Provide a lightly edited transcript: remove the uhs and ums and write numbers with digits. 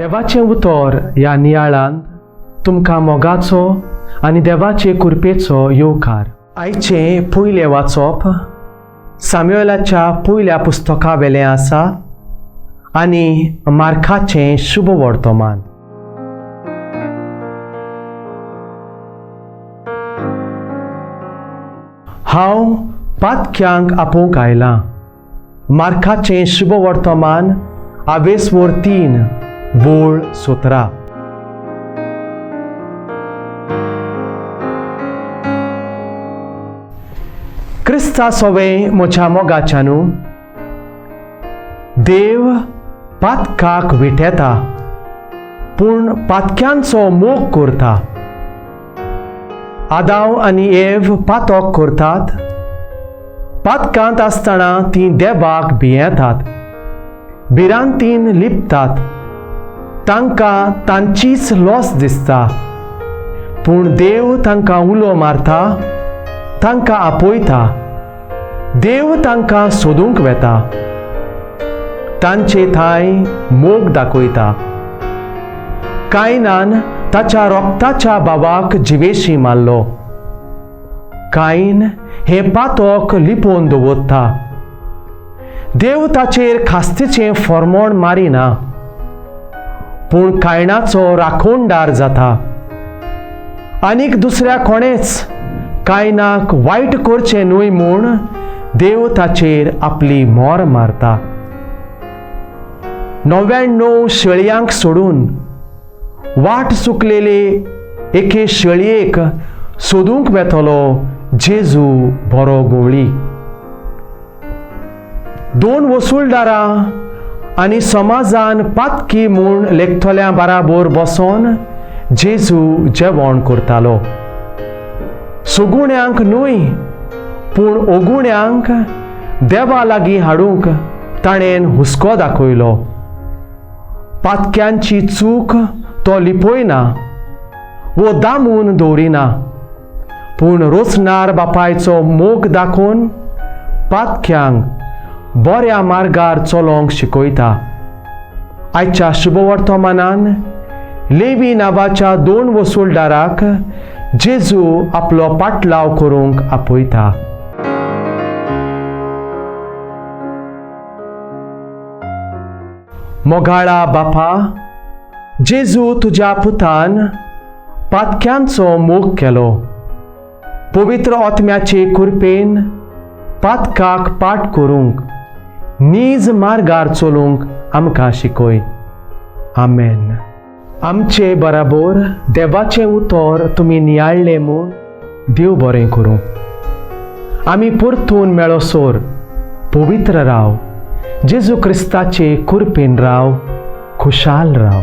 देवाचें उतर ह्या नियाळान तुमकां मोगाचो आनी देवाचे कृपेचो येवकार. आयचें पयलें वाचप साम्युएलाच्या पयल्या पुस्तका वेलें आसा आनी मार्काचें शुभ वर्तमान. हांव पातक्यांक आपोवंक आयलां. मार्काचें शुभ वर्तमान आवेसवोर 3 वोळ 17. क्रिस्ता सोवे म्हज्या मोगाच्यानू, देव पातकाक विटेता पूण पातक्यांचो मोग करता. आदाव आनी एव पातक करतात. पातकांत आसतना तीं देवाक भियेतात, भिरांतीन लिपतात. तांकां तांचीच लॉस दिसता, पूण देव तांकां उलो मारता, तांकां आपयता. देव तांकां सोदूंक वेता, तांचे थांय मोग दाखयता. कायनान ताच्या रोगताच्या बाबाक जिवेशी मारलो. कायन हें पातक लिपोवन दवरता. देव ताचेर खास्तीचें फॉर्मोण मारिना, पूण कायनाचो राखणदार जाता. आनीक दुसऱ्या कोणेच कायनाक वायट करचें न्हय म्हूण देव ताचेर आपली मोर मारता. 99 शेळयांक सोडून वाट चुकलेले एके शेळयेक सोदूंक वेतलो जेजू बरो गोवळी. 2 वसुलदारां आनी समाजान पातकी म्हूण लेखतल्या बराबर बसोन जेजू जेवण करतालो. सगुण्यांक न्हय पूण ओगुण्यांक देवा लागीं हाडूंक ताणें हुस्को दाखयलो. पातक्यांची चूक तो लिपयना वो दामून दवरिना, पूण रोचणार बापायचो मोग दाखोवन पातक्यांक बऱ्या मार्गार चलोवंक शिकयता. आयच्या शुभवर्तमानान लेवी नांवाच्या 2 वसुलदाराक जेजू आपलो पाटलाव करूंक आपयता. मोगाळा बापा, जेजू तुज्या पुतान पातक्यांचो मोग केलो. पवित्र आत्म्याचे कृपेन पातकाक पाठ करूंक नीज मार्गार चलूंक आमकां शिकय. आमेन. आमचे बराबर देवाचें उतर तुमी नियाळ्ळें म्हूण देव बरें करूं. आमी परतून मेळोसर पवित्र राव, जेजू क्रिस्ताचे कृपेन राव, खुशाल राव.